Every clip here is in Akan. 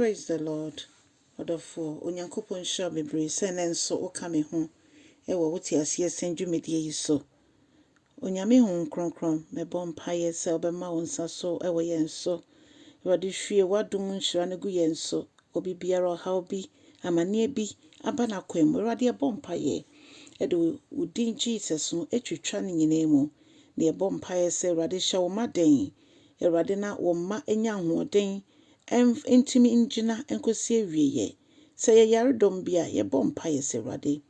Praise the Lord ɔdɔfoɔ Onyankopɔn nhyira wo bebree sɛ nnɛ nso woka me ho wɔ Wote Aseɛ Sɛn dwumadie yi so. Onyame Honhom Kronkron mebɔ mpaeɛ sɛ wobɛma wo nsa so wɔ yɛn so. Awurade hwie w'adom nhyira no gu yɛn so. Obi biara ɔhaw bi, amaneɛ bi aba n'akwan mu. Awurade yɛbɔ mpaeɛ de wo din Jesus no twitwa ne nyinaa mu. Na yɛbɔ mpaeɛ sɛ Awurade hyɛ wo mma den. Awurade na wo mma nya ahoɔden ntumi ngyina nkosi awieɛ. Sɛ ɛyɛ yaredɔm bi a, yɛbɔ mpaeɛ sɛ Awurade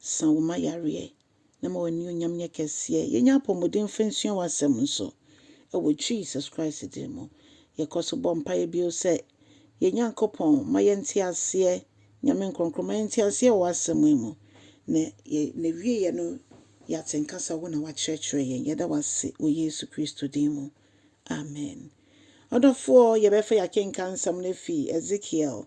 sa wo mma yareɛ na ma w'anuonyam nyɛ kɛseɛ. Yɛnya apɔmuden mfa nsua w'asɛm nso ɛwɔ Jesus Christ din mu. Yɛkɔ so bɔ mpaeɛ bio sɛ yɛn Nyankopɔn ma yɛnte aseɛ, Nyame nkrɔnkrɔn ma yɛnte aseɛ wɔ w'asɛm yi mu. Na na wieɛ no yɛate nka sɛ wo na wakyerɛkyerɛ yɛn. Yɛda w'ase wɔ Yesu Kristo din mu. Amen. Ɔdɔfoɔ, yɛbɛfa yɛakenka nsɛm no afi Ezekiel,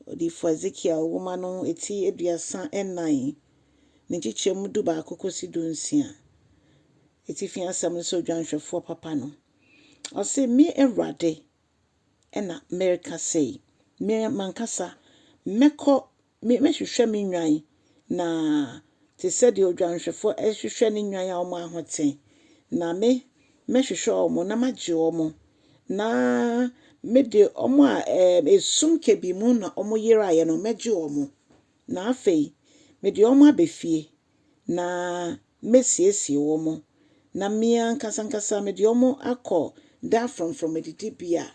odiyifoɔ Ezekiel nwoma no eti 34, ne nkyekyɛmu 11 kɔsi 16. Etifi asɛm no sɛ odwanhwɛfoɔ papa no. Ɔse, me Awurade ɛna mereka sei, me mankasa mɛkɔ Me mɛhwehwɛ me nnwan, na te sɛ deɛ odwanhwɛfoɔ hwehwɛ ne nnwan a wɔn ahote, na me mɛhwehwɛ wɔn na magye wɔn, na mede wɔn a ɛɛ esum kabii mu na wɔyeraeɛ no mɛgye wɔn, na afei mede wɔn aba fie, na mɛsiesie wɔn, na me ankasa ankasa mede wɔn akɔ daa frɔmfrɔm adidibea,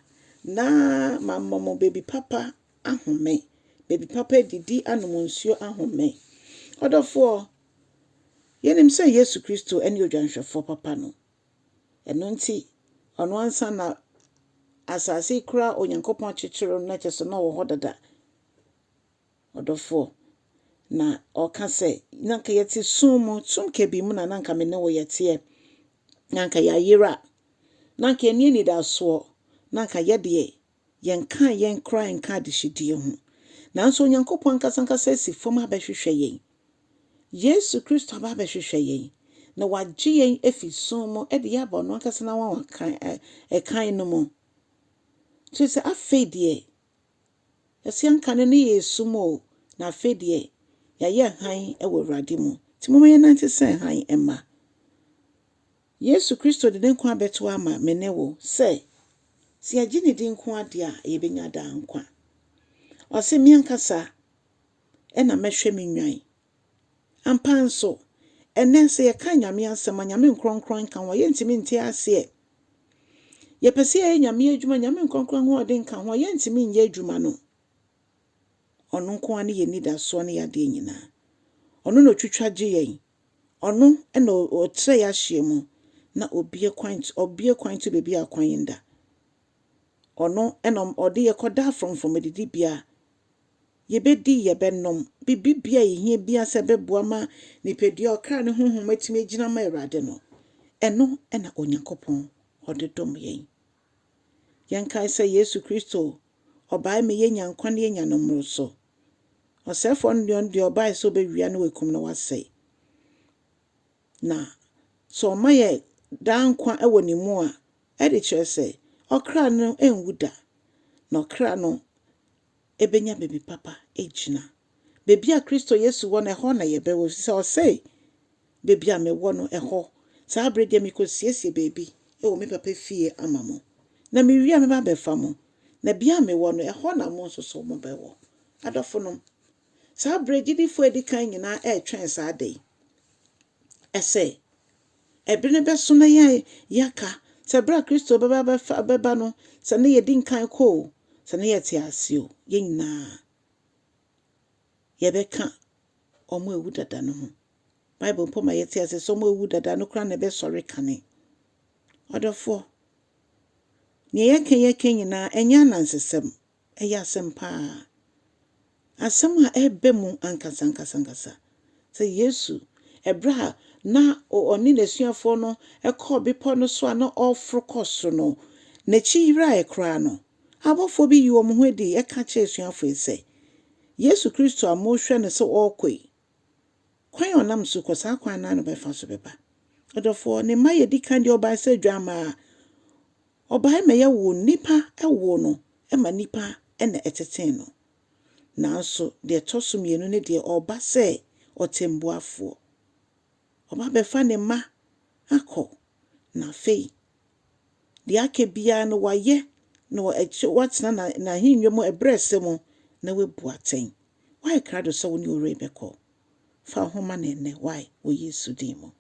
na mama wɔn baabi papa ahome, baabi papa adidi anom nsuo ahome. Ɔdɔfoɔ, yɛnim sɛ Yesu Kristo ne odwanhwɛfoɔ papa no. Ɛno nti, ɔno ansa na asase yi koraa Onyankopɔn kyekyere no na kyerɛ sɛ na ɔwɔ hɔ dada. Ɔdɔfoɔ, na ɔka sɛ, na anka yɛte sum mu, sum kabii mu na na anka me ne wo yɛteɛ. Na anka yɛayera, na anka yɛnni anidasoɔ, na anka yɛdeɛ Yɛnkaa yɛn koraa nka adehyedie ho. Nanso Onyankopɔn ankasa ankasa asi fam abɛhwehwɛ yɛn. Yesu Kristo aba abɛhwehwɛ yɛn, na wagye yɛn afi sum mu de yɛn aba ɔno ankasa n'anwanwa kan no mu. Kyerɛ sɛ afei deɛ, yɛse anka no ne yɛ sum o, na afei deɛ yɛayɛ hann wɔ Awurade mu. Nti momma yɛnnante sɛ hann mma. Yesu Kristo de ne nkwa abɛto ama me ne wo sɛ, sɛ yɛgye ne di nko ara deɛ a, yɛbɛnya daa nkwa. Ɔse, me ankasa na mɛhwɛ me nnwan. Ampa nso, ɛnnɛ sɛ yɛka Nyame asɛm a, Nyame nkorɔnkorɔn nka ho a, yɛntumi nte aseɛ. Yɛpɛ sɛ yɛyɛ Nyame adwuma, Nyame nkorɔnkorɔn ahoɔden nka ho a, yɛntumi nyɛ adwuma no. Ɔno nko ara ne yɛn anidasoɔ ne yɛn adeɛ nyinaa. Ɔno na ɔtwitwa gye yɛn. Ɔno na ɔtrɛ yɛn ahyeɛ mu na ɔbue kwan ɔbue kwan to baabi a kwan nda. Ɔno na ɔde yɛn kɔda frɔmfrɔm adidibea. Yɛbɛdi, yɛbɛnom, biribi biara a yɛhia biara sɛ ɛbɛboa ma nipadua, ɔkra ne honhom atumi agyina ama Awurade no, ɛno na Onyankopɔn ɔde dom yɛn. Yɛnkae sɛ Yesu Kristo ɔbae ma yɛnya nkwa na yɛnya no mmoroso. Ɔsɛefoɔ no deɛ ɔno deɛ ɔbae sɛ ɔbɛwia na wakum na wasɛe. Na sɛ ɔma yɛ daa nkwa wɔ ne mu a, ɛde kyerɛ sɛ ɔkra no nwu da, na ɔkra no bɛnya baabi papa agyina. Baabi a Kristo Yesu wɔ no, ɛhɔ na yɛbɛwɔ, ɛfiri sɛ ɔse, Baabi a mewɔ no, ɛhɔ. Saa berɛ deɛ mekɔsiesie baabi wɔ me papa fie ama mo, na mewie a mɛba abɛfa mo, na bea a mewɔ no, ɛhɔ na mo nso so mobɛwɔ. Adɔfonom, saa berɛ gyidifo a edi kan nyinaa retwɛn saa da yi. Ɛsɛ ɛbere no bɛso na yɛn yɛaka sɛ berɛ a Kristo bɛba bɛfa bɛba no, sɛ ne yɛdi nkan kɔ o, sɛ ne yɛte ase o, yɛn nyinaa yɛbɛka wɔn a awu dada no ho. Bible mpo ma yɛte ase sɛ wɔn a awu dada no koraa na ɛbɛsɔre kane. Ɔdɔfoɔ, nea yɛka yɛka nyinaa ɛnyɛ anansesɛm. Ɛyɛ asɛm paa. Asɛm a ɛreba mu ankasa ankasa ankasa. Sɛ Yesu, ɛberɛ a na ɔne n'asuafoɔ no kɔɔ bepɔ no so a na ɔreforo kɔ soro no, n'akyi yeraeɛ koraa no, abɔfoɔ bi yii wɔn ho adi ka kyerɛɛ asuafoɔ yi sɛ, Yesu Kristo a morehwɛ no sɛ ɔrekɔ yi, kwan a ɔnam so kɔ, saa kwan no ara na ɔbɛfa so bɛba. Ɔdɔfoɔ, ne mma yɛ di kan deɛ ɔbae sɛ adwammaa. Ɔbae ma yɛwoo nnipa, woo no ma nnipa na ɛtetee no. Nanso deɛ ɛtɔ so mmienu ne deɛ ɔreba sɛ ɔtɛmbuafoɔ. Ɔba abɛfa ne mma akɔ, na afei deɛ aka biara no wayɛ na watena n'ahennwa mu ɛberɛ ɛsɛ mu na wabu atɛn. Woayɛ krado sɛ wo ne owura yi bɛkɔ? Fa wo ho ma no ɛnnɛ, why? Wɔ Yesu din mu.